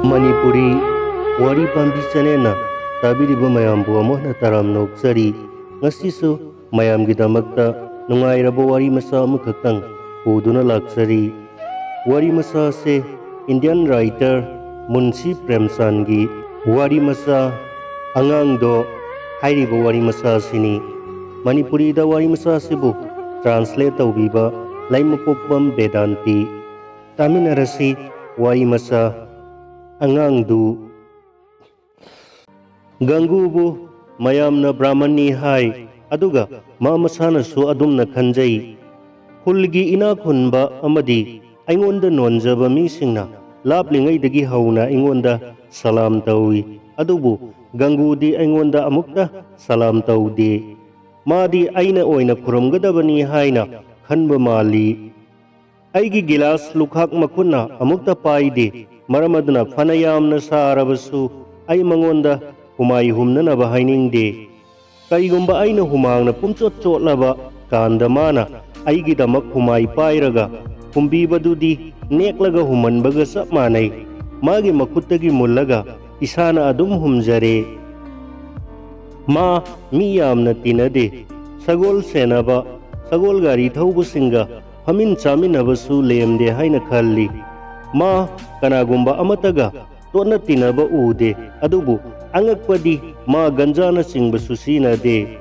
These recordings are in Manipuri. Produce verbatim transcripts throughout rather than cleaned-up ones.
ꯃꯅꯤꯄꯨꯔꯤ ꯋꯥꯔꯤ ꯄꯥꯝꯕꯤ ꯆꯦꯅꯦꯜꯅ ꯇꯥꯕꯤꯔꯤꯕ ꯃꯌꯥꯝꯕꯨ ꯑꯃꯨꯛ ꯍꯟꯅ ꯇꯔꯥꯝꯅ ꯑꯣꯛꯆꯔꯤ꯫ ꯉꯁꯤꯁꯨ ꯃꯌꯥꯝꯒꯤꯗꯃꯛꯇ ꯅꯨꯡꯉꯥꯏꯔꯕ ꯋꯥꯔꯤ ꯃꯆꯥ ꯑꯃꯈꯛꯇꯪ ꯄꯨꯗꯨꯅ ꯂꯥꯛꯆꯔꯤ꯫ ꯋꯥꯔꯤ ꯃꯆꯥ ꯑꯁꯤ Indian writer ꯃꯨꯟꯁꯤ ꯄ꯭ꯔꯦꯝꯆꯥꯟꯒꯤ ꯋꯥꯔꯤ ꯃꯆꯥ ꯑꯉꯥꯡꯗꯣ ꯍꯥꯏꯔꯤꯕ ꯋꯥꯔꯤ ꯃꯆꯥ ꯑꯁꯤꯅꯤ꯫ ꯃꯅꯤꯄꯨꯔꯤꯗ ꯋꯥꯔꯤ ꯃꯆꯥ ꯑꯁꯤꯕꯨ translate ꯇꯧꯕꯤꯕ ꯂꯩꯃꯄꯣꯛꯄꯝ ꯕꯦꯗꯥꯟꯇꯤ꯫ ꯇꯥꯃꯤꯟꯅꯔꯁꯤ ꯋꯥꯔꯤ ꯃꯆꯥ ꯑꯉꯥꯡꯗꯨ꯫ ꯒꯪꯒꯨꯕꯨ ꯃꯌꯥꯝꯅ ꯕ꯭ꯔꯥꯍꯃꯟꯅꯤ ꯍꯥꯏ, ꯑꯗꯨꯒ ꯃꯥ ꯃꯁꯥꯅꯁꯨ ꯑꯗꯨꯝꯅ ꯈꯟꯖꯩ꯫ ꯈꯨꯜꯒꯤ ꯏꯅꯥꯛ ꯈꯨꯟꯕ ꯑꯃꯗꯤ ꯑꯩꯉꯣꯟꯗ ꯅꯣꯟꯖꯕ ꯃꯤꯁꯤꯡꯅ ꯂꯥꯞꯂꯤꯉꯩꯗꯒꯤ ꯍꯧꯅ ꯑꯩꯉꯣꯟꯗ ꯁꯂꯥꯝ ꯇꯧꯏ, ꯑꯗꯨꯕꯨ ꯒꯪꯒꯨꯗꯤ ꯑꯩꯉꯣꯟꯗ ꯑꯃꯨꯛꯇ ꯁꯂꯥꯝ ꯇꯧꯗꯦ꯫ ꯃꯥꯗꯤ ꯑꯩꯅ ꯑꯣꯏꯅ ꯈꯨꯔꯨꯝꯒꯗꯕꯅꯤ ꯍꯥꯏꯅ ꯈꯟꯕ ꯃꯥꯜꯂꯤ꯫ ꯑꯩꯒꯤ ꯒꯤꯂꯥꯁ ꯂꯨꯈꯥꯛ ꯃꯈꯨꯠꯅ ꯑꯃꯨꯛꯇ ꯄꯥꯏꯗꯦ, ꯃꯔꯝ ꯑꯗꯨꯅ ꯐꯅ ꯌꯥꯝꯅ ꯁꯥꯔꯕꯁꯨ ꯑꯩ ꯃꯉꯣꯟꯗ ꯍꯨꯃꯥꯏ ꯍꯨꯝꯅꯅꯕ ꯍꯥꯏꯅꯤꯡꯗꯦ꯫ ꯀꯔꯤꯒꯨꯝꯕ ꯑꯩꯅ ꯍꯨꯃꯥꯡꯅ ꯄꯨꯝꯆꯣꯠ ꯆꯣꯠꯂꯕ ꯀꯥꯟꯗ ꯃꯥꯅ ꯑꯩꯒꯤꯗꯃꯛ ꯍꯨꯃꯥꯏ ꯄꯥꯏꯔꯒ ꯍꯨꯝꯕꯤꯕꯗꯨꯗꯤ ꯅꯦꯛꯂꯒ ꯍꯨꯝꯍꯟꯕꯒ ꯆꯞ ꯃꯥꯟꯅꯩ꯫ ꯃꯥꯒꯤ ꯃꯈꯨꯠꯇꯒꯤ ꯃꯨꯜꯂꯒ ꯏꯁꯥꯅ ꯑꯗꯨꯝ ꯍꯨꯝꯖꯔꯦ꯫ ꯃꯥ ꯃꯤ ꯌꯥꯝꯅ ꯇꯤꯟꯅꯗꯦ꯫ ꯁꯒꯣꯜ ꯁꯦꯟꯅꯕ, ꯁꯒꯣꯜ ꯒꯥꯔꯤ ꯊꯧꯕꯁꯤꯡꯒ ꯐꯝꯃꯤꯟ ꯆꯥꯃꯤꯟꯅꯕꯁꯨ ꯂꯦꯝꯗꯦ ꯍꯥꯏꯅ ꯈꯜꯂꯤ꯫ ꯃꯥ ꯀꯅꯥꯒꯨꯝꯕ ꯑꯃꯠꯇꯒ ꯇꯣꯠꯅ ꯇꯤꯟꯅꯕ ꯎꯗꯦ, ꯑꯗꯨꯕꯨ ꯑꯉꯛꯄꯗꯤ ꯃꯥ ꯒꯟꯖꯥꯅꯆꯤꯡꯕꯁꯨ ꯁꯤꯖꯤꯟꯅꯗꯦ꯫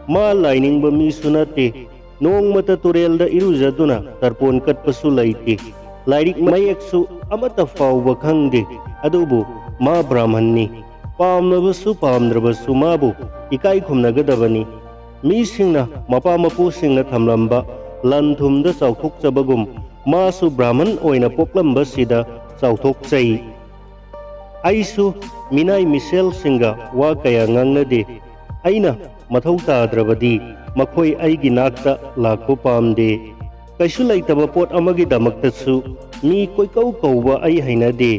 ꯃꯥ ꯂꯥꯏꯅꯤꯡꯕ ꯃꯤꯁꯨ ꯅꯠꯇꯦ꯫ ꯅꯣꯡꯃꯇ ꯇꯨꯔꯦꯜꯗ ꯏꯔꯨꯖꯗꯨꯅ ꯇꯔꯄꯣꯟ ꯀꯠꯄꯁꯨ ꯂꯩꯇꯦ꯫ ꯂꯥꯏꯔꯤꯛ ꯃꯌꯦꯛꯁꯨ ꯑꯃꯠꯇ ꯐꯥꯎꯕ ꯈꯪꯗꯦ, ꯑꯗꯨꯕꯨ ꯃꯥ ꯕ꯭ꯔꯥꯍꯃꯟꯅꯤ꯫ ꯄꯥꯝꯂꯕꯁꯨ ꯄꯥꯝꯗ꯭ꯔꯕꯁꯨ ꯃꯥꯕꯨ ꯏꯀꯥꯏ ꯈꯨꯝꯅꯒꯗꯕꯅꯤ꯫ ꯃꯤꯁꯤꯡꯅ ꯃꯄꯥ ꯃꯄꯨꯁꯤꯡꯅ ꯊꯝꯂꯝꯕ ꯂꯟ ꯊꯨꯝꯗ ꯆꯥꯎꯊꯣꯛꯆꯕꯒꯨꯝ ꯃꯥꯁꯨ ꯕ꯭ꯔꯥꯍꯃꯟ ꯑꯣꯏꯅ ꯄꯣꯛꯂꯝꯕꯁꯤꯗ ꯆꯥꯎꯊꯣꯛꯆꯩ꯫ ꯑꯩꯁꯨ ꯃꯤꯅꯥꯏ ꯃꯤꯁꯦꯜꯁꯤꯡꯒ ꯋꯥ ꯀꯌꯥ ꯉꯥꯡꯅꯗꯦ꯫ ꯑꯩꯅ ꯃꯊꯧ ꯇꯥꯗ꯭ꯔꯕꯗꯤ ꯃꯈꯣꯏ ꯑꯩꯒꯤ ꯅꯥꯛꯇ ꯂꯥꯛꯄ ꯄꯥꯝꯗꯦ꯫ ꯀꯩꯁꯨ ꯂꯩꯇꯕ ꯄꯣꯠ ꯑꯃꯒꯤꯗꯃꯛꯇꯁꯨ ꯃꯤ ꯀꯣꯏꯀꯧ ꯀꯧꯕ ꯑꯩ ꯍꯩꯅꯗꯦ꯫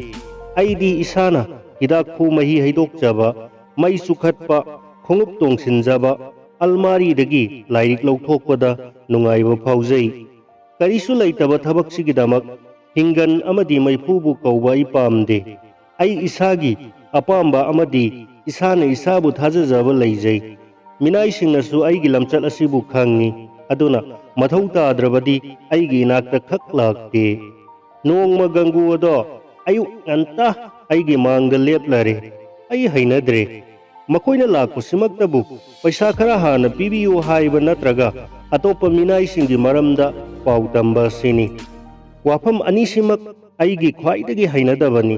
ꯑꯩꯗꯤ ꯏꯁꯥꯅ ꯍꯤꯗꯥꯛꯐꯨ ꯃꯍꯤ ꯍꯩꯗꯣꯛꯆꯕ, ꯃꯩ ꯆꯨꯈꯠꯄ, ꯈꯣꯡꯎꯞ ꯇꯣꯡꯁꯤꯟꯖꯕ, ꯑꯜꯃꯥꯔꯤꯗꯒꯤ ꯂꯥꯏꯔꯤꯛ ꯂꯧꯊꯣꯛꯄꯗ ꯅꯨꯡꯉꯥꯏꯕ ꯐꯥꯎꯖꯩ꯫ ꯀꯔꯤꯁꯨ ꯂꯩꯇꯕ ꯊꯕꯛꯁꯤꯒꯤꯗꯃꯛ ꯍꯤꯡꯒꯟ ꯑꯃꯗꯤ ꯃꯩꯐꯨꯕꯨ ꯀꯧꯕ ꯑꯩ ꯄꯥꯝꯗꯦ꯫ ꯑꯩ ꯏꯁꯥꯒꯤ ꯑꯄꯥꯝꯕ ꯑꯃꯗꯤ ꯏꯁꯥꯅ ꯏꯁꯥꯕꯨ ꯊꯥꯖꯖꯕ ꯂꯩꯖꯩ꯫ ꯃꯤꯅꯥꯏꯁꯤꯡꯅꯁꯨ ꯑꯩꯒꯤ ꯂꯝꯆꯠ ꯑꯁꯤꯕꯨ ꯈꯪꯏ꯫ ꯑꯗꯨꯅ ꯃꯊꯧ ꯇꯥꯗ꯭ꯔꯕꯗꯤ ꯑꯩꯒꯤ ꯏꯅꯥꯛꯇ ꯈꯛ ꯂꯥꯛꯇꯦ꯫ ꯅꯣꯡꯃ ꯒꯪꯒꯨ ꯑꯗꯣ ꯑꯌꯨꯛ ꯉꯟꯇꯥ ꯑꯩꯒꯤ ꯃꯥꯡꯗ ꯂꯦꯞꯂꯔꯦ꯫ ꯑꯩ ꯍꯩꯅꯗ꯭ꯔꯦ꯫ ꯃꯈꯣꯏꯅ ꯂꯥꯛꯄꯁꯤꯃꯛꯇꯕꯨ ꯄꯩꯁꯥ ꯈꯔ ꯍꯥꯟꯅ ꯄꯤꯕꯤꯌꯨ ꯍꯥꯏꯕ ꯅꯠꯇ꯭ꯔꯒ ꯑꯇꯣꯞꯄ ꯃꯤꯅꯥꯏꯁꯤꯡꯒꯤ ꯃꯔꯝꯗ ꯄꯥꯎ ꯇꯝꯕ ꯑꯁꯤꯅꯤ꯫ ꯋꯥꯐꯝ ꯑꯅꯤꯁꯤꯃꯛ ꯑꯩꯒꯤ ꯈ꯭ꯋꯥꯏꯗꯒꯤ ꯍꯩꯅꯗꯕꯅꯤ꯫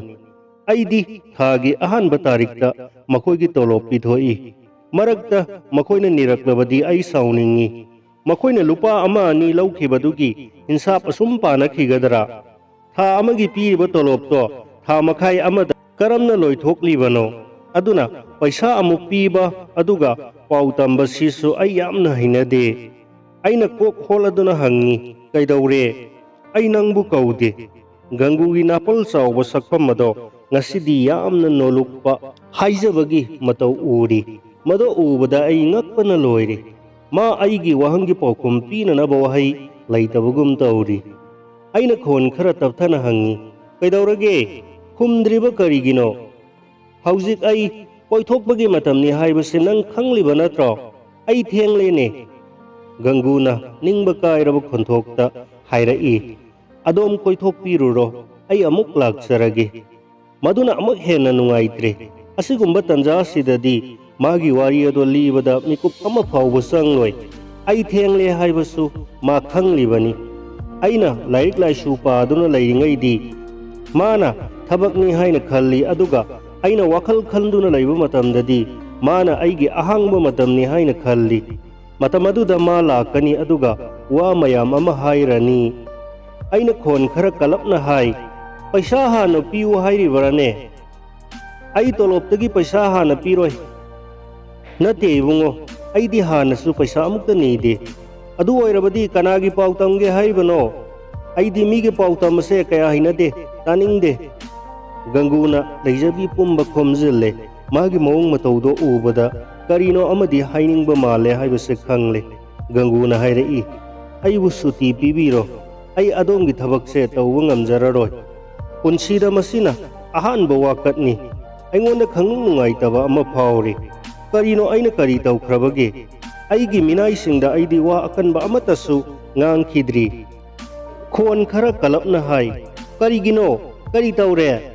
ꯑꯩꯗꯤ ꯊꯥꯒꯤ ꯑꯍꯥꯟꯕ ꯇꯥꯔꯤꯛꯇ ꯃꯈꯣꯏꯒꯤ ꯇꯣꯂꯣꯞ ꯄꯤꯊꯣꯛꯏ꯫ ꯃꯔꯛꯇ ꯃꯈꯣꯏꯅ ꯅꯤꯔꯛꯂꯕꯗꯤ ꯑꯩ ꯁꯥꯎꯅꯤꯡꯏ꯫ ꯃꯈꯣꯏꯅ ꯂꯨꯄꯥ ꯑꯃ ꯑꯅꯤ ꯂꯧꯈꯤꯕꯗꯨꯒꯤ ꯏꯟꯁꯥꯞ ꯑꯁꯨꯝ ꯄꯥꯅꯈꯤꯒꯗ꯭ꯔꯥ? ꯊꯥ ꯑꯃꯒꯤ ꯄꯤꯔꯤꯕ ꯇꯣꯂꯣꯞꯇꯣ ꯊꯥ ꯃꯈꯥꯏ ꯑꯃꯗ ꯀꯔꯝꯅ ꯂꯣꯏꯊꯣꯛꯂꯤꯕꯅꯣ? ꯑꯗꯨꯅ ꯄꯩꯁꯥ ꯑꯃꯨꯛ ꯄꯤꯕ ꯑꯗꯨꯒ ꯄꯥꯎ ꯇꯝꯕꯁꯤꯁꯨ ꯑꯩ ꯌꯥꯝꯅ ꯍꯩꯅꯗꯦ꯫ ꯑꯩꯅ ꯀꯣꯛ ꯍꯣꯜꯂꯗꯨꯅ ꯍꯪꯉꯤ, "ꯀꯩꯗꯧꯔꯦ? ꯑꯩ ꯅꯪꯕꯨ ꯀꯧꯗꯦ꯫" ꯒꯪꯒꯨꯒꯤ ꯅꯥꯄꯜ ꯆꯥꯎꯕ ꯁꯛꯐꯝ ꯑꯗꯣ ꯉꯁꯤꯗꯤ ꯌꯥꯝꯅ ꯅꯣꯂꯨꯛꯄ ꯍꯥꯏꯖꯕꯒꯤ ꯃꯇꯧ ꯎꯔꯤ꯫ ꯃꯗꯨ ꯎꯕꯗ ꯑꯩ ꯉꯛꯄꯅ ꯂꯣꯏꯔꯦ꯫ ꯃꯥ ꯑꯩꯒꯤ ꯋꯥꯍꯪꯒꯤ ꯄꯥꯎꯈꯨꯝ ꯄꯤꯅꯅꯕ ꯋꯥꯍꯩ ꯂꯩꯇꯕꯒꯨꯝ ꯇꯧꯔꯤ꯫ ꯑꯩꯅ ꯈꯣꯟ ꯈꯔ ꯇꯞꯊꯅ ꯍꯪꯉꯤ, "ꯀꯩꯗꯧꯔꯒꯦ? ꯈꯨꯝꯗ꯭ꯔꯤꯕ ꯀꯔꯤꯒꯤꯅꯣ? ꯍꯧꯖꯤꯛ ꯑꯩ ꯀꯣꯏꯊꯣꯛꯄꯒꯤ ꯃꯇꯝꯅꯤ ꯍꯥꯏꯕꯁꯤ ꯅꯪ ꯈꯪꯂꯤꯕ ꯅꯠꯇ꯭ꯔꯣ? ꯑꯩ ꯊꯦꯡꯂꯦꯅꯦ꯫" ꯒꯪꯒꯨꯅ ꯅꯤꯡꯕ ꯀꯥꯏꯔꯕ ꯈꯣꯟꯊꯣꯛꯇ ꯍꯥꯏꯔꯛꯏ, "ꯑꯗꯣꯝ ꯀꯣꯏꯊꯣꯛꯄꯤꯔꯨꯔꯣ, ꯑꯩ ꯑꯃꯨꯛ ꯂꯥꯛꯆꯔꯒꯦ꯫" ꯃꯗꯨꯅ ꯑꯃꯨꯛ ꯍꯦꯟꯅ ꯅꯨꯡꯉꯥꯏꯇ꯭ꯔꯦ꯫ ꯑꯁꯤꯒꯨꯝꯕ ꯇꯟꯖꯥ ꯑꯁꯤꯗꯗꯤ ꯃꯥꯒꯤ ꯋꯥꯔꯤ ꯑꯗꯣ ꯂꯤꯕꯗ ꯃꯤꯀꯨꯞ ꯑꯃ ꯐꯥꯎꯕ ꯆꯪꯂꯣꯏ꯫ ꯑꯩ ꯊꯦꯡꯂꯦ ꯍꯥꯏꯕꯁꯨ ꯃꯥ ꯈꯪꯂꯤꯕꯅꯤ꯫ ꯑꯩꯅ ꯂꯥꯏꯔꯤꯛ ꯂꯥꯏꯁꯨ ꯄꯥꯗꯨꯅ ꯂꯩꯔꯤꯉꯩꯗꯤ ꯃꯥꯅ ꯊꯕꯛꯅꯤ ꯍꯥꯏꯅ ꯈꯜꯂꯤ, ꯑꯗꯨꯒ ꯑꯩꯅ ꯋꯥꯈꯜ ꯈꯟꯗꯨꯅ ꯂꯩꯕ ꯃꯇꯝꯗꯗꯤ ꯃꯥꯅ ꯑꯩꯒꯤ ꯑꯍꯥꯡꯕ ꯃꯇꯝꯅꯤ ꯍꯥꯏꯅ ꯈꯜꯂꯤ꯫ ꯃꯇꯝ ꯑꯗꯨꯗ ꯃꯥ ꯂꯥꯛꯀꯅꯤ, ꯑꯗꯨꯒ ꯋꯥ ꯃꯌꯥꯝ ꯑꯃ ꯍꯥꯏꯔꯅꯤ꯫ ꯑꯩꯅ ꯈꯣꯟ ꯈꯔ ꯀꯜꯂꯞꯅ ꯍꯥꯏ, "ꯄꯩꯁꯥ ꯍꯥꯟꯅ ꯄꯤꯌꯨ ꯍꯥꯏꯔꯤꯕ꯭ꯔꯥꯅꯦ? ꯑꯩ ꯇꯣꯂꯣꯞꯇꯒꯤ ꯄꯩꯁꯥ ꯍꯥꯟꯅ ꯄꯤꯔꯣꯏ꯫" "ꯅꯠꯇꯦ ꯏꯕꯨꯡꯉꯣ, ꯑꯩꯗꯤ ꯍꯥꯟꯅꯁꯨ ꯄꯩꯁꯥ ꯑꯃꯨꯛꯇ ꯅꯤꯗꯦ꯫ ꯑꯗꯨ ꯑꯣꯏꯔꯕꯗꯤ ꯀꯅꯥꯒꯤ ꯄꯥꯎ ꯇꯝꯒꯦ ꯍꯥꯏꯔꯤꯕꯅꯣ? ꯑꯩꯗꯤ ꯃꯤꯒꯤ ꯄꯥꯎ ꯇꯝꯕꯁꯦ ꯀꯌꯥ ꯍꯩꯅꯗꯦ, ꯇꯥꯅꯤꯡꯗꯦ꯫" ꯒꯪꯒꯨꯅ ꯂꯩꯖꯕꯤ ꯄꯨꯝꯕ ꯈꯣꯝꯖꯤꯜꯂꯦ꯫ ꯃꯥꯒꯤ ꯃꯑꯣꯡ ꯃꯇꯧꯗꯣ ꯎꯕꯗ ꯀꯔꯤꯅꯣ ꯑꯃꯗꯤ ꯍꯥꯏꯅꯤꯡꯕ ꯃꯥꯜꯂꯦ ꯍꯥꯏꯕꯁꯦ ꯈꯪꯂꯦ꯫ ꯒꯪꯒꯨꯅ ꯍꯥꯏꯔꯛꯏ, "ꯑꯩꯕꯨ ꯁꯨꯇꯤ ꯄꯤꯕꯤꯔꯣ꯫ ꯑꯩ ꯑꯗꯣꯝꯒꯤ ꯊꯕꯛꯁꯦ ꯇꯧꯕ ꯉꯝꯖꯔꯔꯣꯏ꯫ ꯄꯨꯟꯁꯤꯗ ꯃꯁꯤꯅ ꯑꯍꯥꯟꯕ ꯋꯥꯀꯠꯅꯤ꯫ ꯑꯩꯉꯣꯟꯗ ꯈꯪꯅꯨꯡ ꯅꯨꯡꯉꯥꯏꯇꯕ ꯑꯃ ꯐꯥꯎꯔꯤ꯫ ꯀꯔꯤꯅꯣ, ꯑꯩꯅ ꯀꯔꯤ ꯇꯧꯈ꯭ꯔꯕꯒꯦ? ꯑꯩꯒꯤ ꯃꯤꯅꯥꯏꯁꯤꯡꯗ ꯑꯩꯗꯤ ꯋꯥ ꯑꯀꯟꯕ ꯑꯃꯠꯇꯁꯨ ꯉꯥꯡꯈꯤꯗ꯭ꯔꯤ꯫ ꯈꯣꯟ ꯈꯔ ꯀꯜꯂꯞꯅ ꯍꯥꯏ, "ꯀꯔꯤꯒꯤꯅꯣ? ꯀꯔꯤ ꯇꯧꯔꯦ?"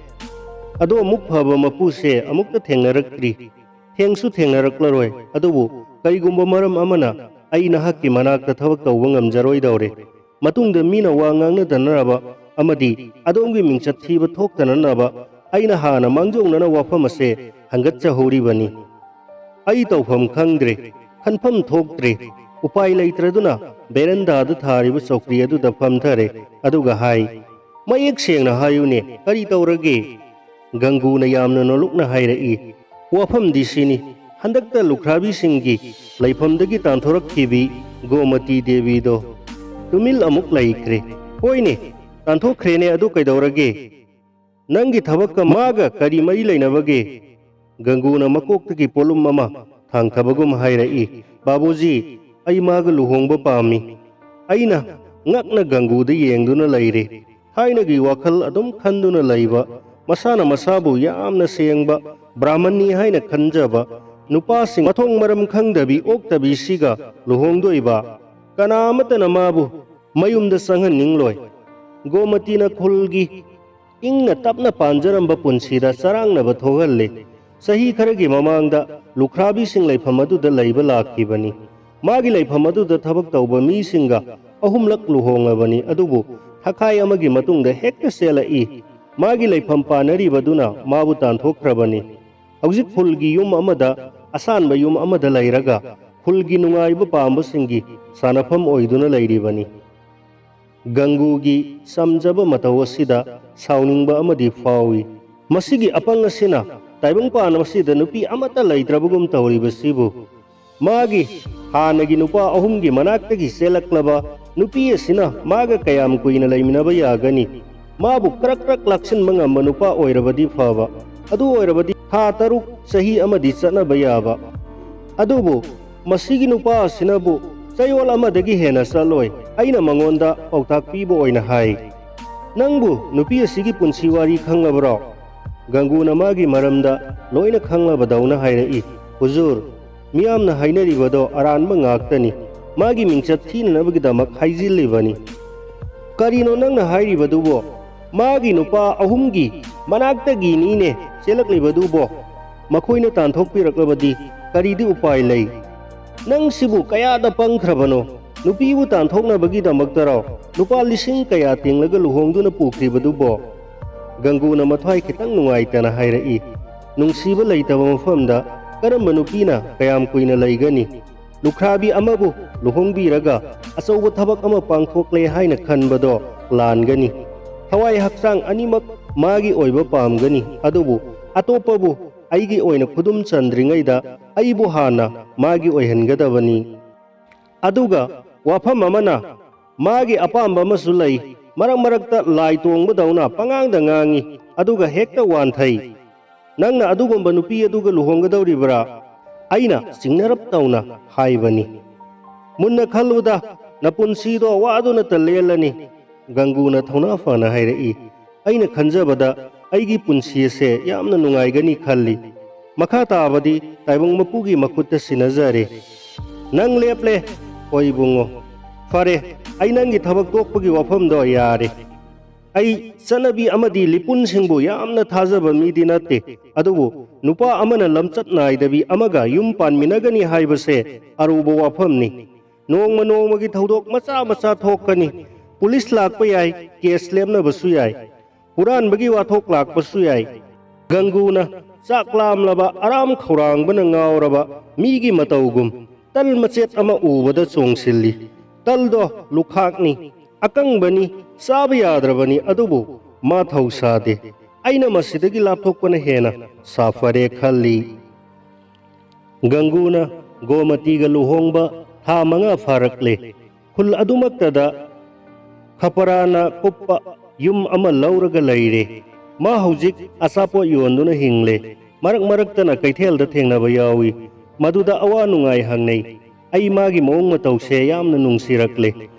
ꯑꯗꯣ ꯑꯃꯨꯛ ꯐꯕ ꯃꯄꯨꯁꯦ ꯑꯃꯨꯛꯇ ꯊꯦꯡꯅꯔꯛꯇ꯭ꯔꯤ꯫ ꯊꯦꯡꯁꯨ ꯊꯦꯡꯅꯔꯛꯂꯔꯣꯏ꯫ ꯑꯗꯨꯕꯨ ꯀꯔꯤꯒꯨꯝꯕ ꯃꯔꯝ ꯑꯃꯅ ꯑꯩ ꯅꯍꯥꯛꯀꯤ ꯃꯅꯥꯛꯇ ꯊꯕꯛ ꯇꯧꯕ ꯉꯝꯖꯔꯣꯏꯗꯧꯔꯦ꯫ ꯃꯇꯨꯡꯗ ꯃꯤꯅ ꯋꯥ ꯉꯥꯡꯅꯗꯅꯕ ꯑꯃꯗꯤ ꯑꯗꯣꯝꯒꯤ ꯃꯤꯡꯆꯠ ꯊꯤꯕ ꯊꯣꯛꯇꯅꯅꯕ ꯑꯩꯅ ꯍꯥꯟꯅ ꯃꯥꯡꯖꯧꯅꯅ ꯋꯥꯐꯝ ꯑꯁꯦ ꯍꯪꯒꯠꯆꯍꯧꯔꯤꯕꯅꯤ꯫ ꯑꯩ ꯇꯧꯐꯝ ꯈꯪꯗ꯭ꯔꯦ, ꯈꯟꯐꯝ ꯊꯣꯛꯇ꯭ꯔꯦ꯫ ꯎꯄꯥꯏ ꯂꯩꯇ꯭ꯔꯗꯨꯅ ꯕꯦꯔꯟꯗꯥꯗ ꯊꯥꯔꯤꯕ ꯆꯧꯀ꯭ꯔꯤ ꯑꯗꯨꯗ ꯐꯝꯊꯔꯦ꯫ ꯑꯗꯨꯒ ꯍꯥꯏ, "ꯃꯌꯦꯛ ꯁꯦꯡꯅ ꯍꯥꯏꯌꯨꯅꯦ, ꯀꯔꯤ ꯇꯧꯔꯒꯦ?" ꯒꯪꯒꯨꯅ ꯌꯥꯝꯅ ꯅꯣꯂꯨꯛꯅ ꯍꯥꯏꯔꯛꯏ, "ꯋꯥꯐꯝꯗꯤ ꯁꯤꯅꯤ, ꯍꯟꯗꯛꯇ ꯂꯨꯈ꯭ꯔꯥꯕꯤꯁꯤꯡꯒꯤ ꯂꯩꯐꯝꯗꯒꯤ ꯇꯥꯟꯊꯣꯔꯛꯈꯤꯕꯤ ꯒꯣꯃꯇꯤ ꯗꯦꯕꯤꯗꯣ ꯇꯨꯃꯤꯜ ꯑꯃꯨꯛ ꯂꯩꯈ꯭ꯔꯦ꯫ ꯍꯣꯏꯅꯦ, ꯇꯥꯟꯊꯣꯛꯈ꯭ꯔꯦꯅꯦ, ꯑꯗꯨ ꯀꯩꯗꯧꯔꯒꯦ? ꯅꯪꯒꯤ ꯊꯕꯛꯀ ꯃꯥꯒ ꯀꯔꯤ ꯃꯔꯤ ꯂꯩꯅꯕꯒꯦ?" ꯒꯪꯒꯨꯅ ꯃꯀꯣꯛꯇꯒꯤ ꯄꯣꯠꯂꯨꯝ ꯑꯃ ꯊꯥꯡꯊꯕꯒꯨꯝ ꯍꯥꯏꯔꯛꯏ, "ꯕꯥꯕꯨꯖꯤ, ꯑꯩ ꯃꯥꯒ ꯂꯨꯍꯣꯡꯕ ꯄꯥꯝꯃꯤ꯫" ꯑꯩꯅ ꯉꯛꯅ ꯒꯪꯒꯨꯗ ꯌꯦꯡꯗꯨꯅ ꯂꯩꯔꯦ꯫ ꯊꯥꯏꯅꯒꯤ ꯋꯥꯈꯜ ꯑꯗꯨꯝ ꯈꯟꯗꯨꯅ ꯂꯩꯕ, ꯃꯁꯥꯅ ꯃꯁꯥꯕꯨ ꯌꯥꯝꯅ ꯁꯦꯡꯕ, ꯕ꯭ꯔꯥꯍꯃꯟꯅꯤ ꯍꯥꯏꯅ ꯈꯟꯖꯕ ꯅꯨꯄꯥꯁꯤꯡ ꯃꯊꯣꯡ ꯃꯔꯝ ꯈꯪꯗꯕꯤ ꯑꯣꯛꯇꯕꯤꯁꯤꯒ ꯂꯨꯍꯣꯡꯗꯣꯏꯕ? ꯀꯅꯥ ꯑꯃꯠꯇꯅ ꯃꯥꯕꯨ ꯃꯌꯨꯝꯗ ꯆꯪꯍꯟꯅꯤꯡꯂꯣꯏ꯫ ꯒꯣꯃꯇꯤꯅ ꯈꯨꯜꯒꯤ ꯏꯪꯅ ꯇꯞꯅ ꯄꯥꯟꯖꯔꯝꯕ ꯄꯨꯟꯁꯤꯗ ꯆꯔꯥꯡꯅꯕ ꯊꯣꯛꯍꯜꯂꯦ꯫ ꯆꯍꯤ ꯈꯔꯒꯤ ꯃꯃꯥꯡꯗ ꯂꯨꯈ꯭ꯔꯥꯕꯤꯁꯤꯡ ꯂꯩꯐꯝ ꯑꯗꯨꯗ ꯂꯩꯕ ꯂꯥꯛꯈꯤꯕꯅꯤ꯫ ꯃꯥꯒꯤ ꯂꯩꯐꯝ ꯑꯗꯨꯗ ꯊꯕꯛ ꯇꯧꯕ ꯃꯤꯁꯤꯡꯒ ꯑꯍꯨꯝꯂꯛ ꯂꯨꯍꯣꯡꯂꯕꯅꯤ, ꯑꯗꯨꯕꯨ ꯊꯥꯈꯥꯏ ꯑꯃꯒꯤ ꯃꯇꯨꯡꯗ ꯍꯦꯛꯇ ꯆꯦꯜꯂꯛꯏ꯫ ꯃꯥꯒꯤ ꯂꯩꯐꯝ ꯄꯥꯟꯅꯔꯤꯕꯗꯨꯅ ꯃꯥꯕꯨ ꯇꯥꯟꯊꯣꯛꯈ꯭ꯔꯕꯅꯤ꯫ ꯍꯧꯖꯤꯛ ꯈꯨꯜꯒꯤ ꯌꯨꯝ ꯑꯃꯗ, ꯑꯁꯥꯟꯕ ꯌꯨꯝ ꯑꯃꯗ ꯂꯩꯔꯒ ꯈꯨꯜꯒꯤ ꯅꯨꯡꯉꯥꯏꯕ ꯄꯥꯝꯕꯁꯤꯡꯒꯤ ꯁꯥꯟꯅꯐꯝ ꯑꯣꯏꯗꯨꯅ ꯂꯩꯔꯤꯕꯅꯤ꯫ ꯒꯪꯒꯨꯒꯤ ꯆꯝꯖꯕ ꯃꯇꯧ ꯑꯁꯤꯗ ꯁꯥꯎꯅꯤꯡꯕ ꯑꯃꯗꯤ ꯐꯥꯎꯏ꯫ ꯃꯁꯤꯒꯤ ꯑꯄꯪ ꯑꯁꯤꯅ ꯇꯥꯏꯕꯪꯄꯥꯟ ꯑꯁꯤꯗ ꯅꯨꯄꯤ ꯑꯃꯠꯇ ꯂꯩꯇ꯭ꯔꯕꯒꯨꯝ ꯇꯧꯔꯤꯕꯁꯤꯕꯨ? ꯃꯥꯒꯤ ꯍꯥꯟꯅꯒꯤ ꯅꯨꯄꯥ ꯑꯍꯨꯝꯒꯤ ꯃꯅꯥꯛꯇꯒꯤ ꯆꯦꯜꯂꯛꯂꯕ ꯅꯨꯄꯤ ꯑꯁꯤꯅ ꯃꯥꯒ ꯀꯌꯥꯝ ꯀꯨꯏꯅ ꯂꯩꯃꯤꯟꯅꯕ ꯌꯥꯒꯅꯤ? ꯃꯥꯕꯨ ꯀ꯭ꯔꯛ ꯀ꯭ꯔꯛ ꯂꯥꯛꯁꯤꯟꯕ ꯉꯝꯕ ꯅꯨꯄꯥ ꯑꯣꯏꯔꯕꯗꯤ ꯐꯕ꯫ ꯑꯗꯨ ꯑꯣꯏꯔꯕꯗꯤ ꯊꯥ ꯇꯔꯨꯛ, ꯆꯍꯤ ꯑꯃꯗꯤ ꯆꯠꯅꯕ ꯌꯥꯕ꯫ ꯑꯗꯨꯕꯨ ꯃꯁꯤꯒꯤ ꯅꯨꯄꯥ ꯑꯁꯤꯅꯕꯨ ꯆꯌꯣꯜ ꯑꯃꯗꯒꯤ ꯍꯦꯟꯅ ꯆꯠꯂꯣꯏ꯫ ꯑꯩꯅ ꯃꯉꯣꯟꯗ ꯄꯥꯎꯇꯥꯛ ꯄꯤꯕ ꯑꯣꯏꯅ ꯍꯥꯏ, "ꯅꯪꯕꯨ ꯅꯨꯄꯤ ꯑꯁꯤꯒꯤ ꯄꯨꯟꯁꯤ ꯋꯥꯔꯤ ꯈꯪꯂꯕ꯭ꯔꯣ? ꯒꯪꯒꯨꯅ ꯃꯥꯒꯤ ꯃꯔꯝꯗ ꯂꯣꯏꯅ ꯈꯪꯂꯕꯗꯧꯅ ꯍꯥꯏꯔꯛꯏ, "ꯍꯨꯖꯨꯔ, ꯃꯤꯌꯥꯝꯅ ꯍꯥꯏꯅꯔꯤꯕꯗꯣ ꯑꯔꯥꯟꯕ ꯉꯥꯛꯇꯅꯤ꯫ ꯃꯥꯒꯤ ꯃꯤꯡꯆꯠ ꯊꯤꯅꯅꯕꯒꯤꯗꯃꯛ ꯍꯥꯏꯖꯤꯜꯂꯤꯕꯅꯤ꯫" "ꯀꯔꯤꯅꯣ ꯅꯪꯅ ꯍꯥꯏꯔꯤꯕꯗꯨꯕꯣ? ꯃꯥꯒꯤ ꯅꯨꯄꯥ ꯑꯍꯨꯝꯒꯤ ꯃꯅꯥꯛꯇꯒꯤꯅꯤꯅꯦ ꯆꯦꯜꯂꯛꯂꯤꯕꯗꯨꯕꯣ꯫ ꯃꯈꯣꯏꯅ ꯇꯥꯟꯊꯣꯛꯄꯤꯔꯛꯂꯕꯗꯤ ꯀꯔꯤꯗꯤ ꯎꯄꯥꯏ ꯂꯩ? ꯅꯪꯁꯤꯕꯨ ꯀꯌꯥꯗ ꯄꯪꯈ꯭ꯔꯕꯅꯣ? ꯅꯨꯄꯤꯕꯨ ꯇꯥꯟꯊꯣꯛꯅꯕꯒꯤꯗꯃꯛꯇꯔꯣ ꯂꯨꯄꯥ ꯂꯤꯁꯤꯡ ꯀꯌꯥ ꯇꯤꯡꯂꯒ ꯂꯨꯍꯣꯡꯗꯨꯅ ꯄꯨꯈ꯭ꯔꯤꯕꯗꯨꯕꯣ?" ꯒꯪꯒꯨꯅ ꯃꯊ꯭ꯋꯥꯏ ꯈꯤꯇꯪ ꯅꯨꯡꯉꯥꯏꯇꯅ ꯍꯥꯏꯔꯛꯏ, "ꯅꯨꯡꯁꯤꯕ ꯂꯩꯇꯕ ꯃꯐꯝꯗ ꯀꯔꯝꯕ ꯅꯨꯄꯤꯅ ꯀꯌꯥꯝ ꯀꯨꯏꯅ ꯂꯩꯒꯅꯤ? ꯂꯨꯈ꯭ꯔꯥꯕꯤ ꯑꯃꯕꯨ ꯂꯨꯍꯣꯡꯕꯤꯔꯒ ꯑꯆꯧꯕ ꯊꯕꯛ ꯑꯃ ꯄꯥꯡꯊꯣꯛꯂꯦ ꯍꯥꯏꯅ ꯈꯟꯕꯗꯣ ꯂꯥꯟꯒꯅꯤ꯫ ꯊꯋꯥꯏ ꯍꯛꯆꯥꯡ ꯑꯅꯤꯃꯛ ꯃꯥꯒꯤ ꯑꯣꯏꯕ ꯄꯥꯝꯒꯅꯤ, ꯑꯗꯨꯕꯨ ꯑꯇꯣꯞꯄꯕꯨ ꯑꯩꯒꯤ ꯑꯣꯏꯅ ꯈꯨꯗꯨꯝ ꯆꯟꯗ꯭ꯔꯤꯉꯩꯗ ꯑꯩꯕꯨ ꯍꯥꯟꯅ ꯃꯥꯒꯤ ꯑꯣꯏꯍꯟꯒꯗꯕꯅꯤ꯫ ꯑꯗꯨꯒ ꯋꯥꯐꯝ ꯑꯃꯅ, ꯃꯥꯒꯤ ꯑꯄꯥꯝꯕ ꯑꯃꯁꯨ ꯂꯩ꯫ ꯃꯔꯛ ꯃꯔꯛꯇ ꯂꯥꯏ ꯇꯣꯡꯕꯗꯧꯅ ꯄꯉꯥꯡꯗ ꯉꯥꯡꯉꯤ, ꯑꯗꯨꯒ ꯍꯦꯛꯇ ꯋꯥꯟꯊꯩ꯫ ꯅꯪꯅ ꯑꯗꯨꯒꯨꯝꯕ ꯅꯨꯄꯤ ꯑꯗꯨꯒ ꯂꯨꯍꯣꯡꯒꯗꯧꯔꯤꯕ꯭ꯔꯥ?" ꯑꯩꯅ ꯆꯤꯡꯅꯔꯞ ꯇꯧꯅ ꯍꯥꯏꯕꯅꯤ꯫ "ꯃꯨꯟꯅ ꯈꯜꯂꯨꯗ, ꯅꯄꯨꯟꯁꯤꯗꯣ ꯋꯥꯗꯨꯅꯇ ꯂꯦꯜꯂꯅꯤ꯫" ꯒꯪꯒꯨꯅ ꯊꯧꯅꯥ ꯐꯅ ꯍꯥꯏꯔꯛꯏ꯫ ꯑꯩꯅ ꯈꯟꯖꯕꯗ ꯑꯩꯒꯤ ꯄꯨꯟꯁꯤ ꯑꯁꯦ ꯌꯥꯝꯅ ꯅꯨꯡꯉꯥꯏꯒꯅꯤ ꯈꯜꯂꯤ꯫ ꯃꯈꯥ ꯇꯥꯕꯗꯤ ꯇꯥꯏꯕꯪ ꯃꯄꯨꯒꯤ ꯃꯈꯨꯠꯇ ꯁꯤꯟꯅꯖꯔꯦ꯫ "ꯅꯪ ꯂꯦꯞꯂꯦ? ꯍꯣꯏ ꯏꯕꯨꯡꯉꯣ꯫ ꯐꯔꯦ, ꯑꯩ ꯅꯪꯒꯤ ꯊꯕꯛ ꯇꯣꯛꯄꯒꯤ ꯋꯥꯐꯝꯗꯣ ꯌꯥꯔꯦ꯫ ꯑꯩ ꯆꯠꯅꯕꯤ ꯑꯃꯗꯤ ꯂꯤꯄꯨꯟꯁꯤꯡꯕꯨ ꯌꯥꯝꯅ ꯊꯥꯖꯕ ꯃꯤꯗꯤ ꯅꯠꯇꯦ, ꯑꯗꯨꯕꯨ ꯅꯨꯄꯥ ꯑꯃꯅ ꯂꯝꯆꯠ ꯅꯥꯏꯗꯕꯤ ꯑꯃꯒ ꯌꯨꯝ ꯄꯥꯟꯃꯤꯟꯅꯒꯅꯤ ꯍꯥꯏꯕꯁꯦ ꯑꯔꯨꯕ ꯋꯥꯐꯝꯅꯤ꯫ ꯅꯣꯡꯃ ꯅꯣꯡꯃꯒꯤ ꯊꯧꯗꯣꯛ ꯃꯆꯥ ꯃꯆꯥ ꯊꯣꯛꯀꯅꯤ꯫ ꯄꯨꯂꯤꯁ ꯂꯥꯛꯄ ꯌꯥꯏ, ꯀꯦꯁ ꯂꯦꯞꯅꯕꯁꯨ ꯌꯥꯏ, ꯍꯨꯔꯥꯟꯕꯒꯤ ꯋꯥꯊꯣꯛ ꯂꯥꯛꯄꯁꯨ ꯌꯥꯏ꯫" ꯒꯪꯒꯨꯅ ꯆꯥꯛ ꯂꯥꯝꯂꯕ, ꯑꯔꯥꯝ ꯈꯧꯔꯥꯡꯕꯅ ꯉꯥꯎꯔꯕ ꯃꯤꯒꯤ ꯃꯇꯧꯒꯨꯝ ꯇꯜ ꯃꯆꯦꯠ ꯑꯃ ꯎꯕꯗ ꯆꯣꯡꯁꯤꯜꯂꯤ꯫ ꯇꯜꯗꯣ ꯂꯨꯈꯥꯛꯅꯤ, ꯑꯀꯪꯕꯅꯤ, ꯆꯥꯕ ꯌꯥꯗ꯭ꯔꯕꯅꯤ, ꯑꯗꯨꯕꯨ ꯃꯥ ꯊꯧꯁꯥꯗꯦ꯫ "ꯑꯩꯅ ꯃꯁꯤꯗꯒꯤ ꯂꯥꯞꯊꯣꯛꯄꯅ ꯍꯦꯟꯅ ꯁꯥꯐꯔꯦ" ꯈꯜꯂꯤ꯫ ꯒꯪꯒꯨꯅ ꯒꯣꯃꯇꯤꯒ ꯂꯨꯍꯣꯡꯕ ꯊꯥ ꯃꯉꯥ ꯐꯥꯔꯛꯂꯦ꯫ ꯈꯨꯜ ꯑꯗꯨꯃꯛꯇꯗ ꯈꯄꯔꯥꯅ ꯀꯨꯞꯄ ꯌꯨꯝ ꯑꯃ ꯂꯧꯔꯒ ꯂꯩꯔꯦ꯫ ꯃꯥ ꯍꯧꯖꯤꯛ ꯑꯆꯥꯄꯣꯠ ꯌꯣꯟꯗꯨꯅ ꯍꯤꯡꯂꯦ꯫ ꯃꯔꯛ ꯃꯔꯛꯇꯅ ꯀꯩꯊꯦꯜꯗ ꯊꯦꯡꯅꯕ ꯌꯥꯎꯏ꯫ ꯃꯗꯨꯗ ꯑꯋꯥ ꯅꯨꯡꯉꯥꯏ ꯍꯪꯅꯩ꯫ ꯑꯩ ꯃꯥꯒꯤ ꯃꯑꯣꯡ ꯃꯇꯧꯁꯦ ꯌꯥꯝꯅ ꯅꯨꯡꯁꯤꯔꯛꯂꯦ꯫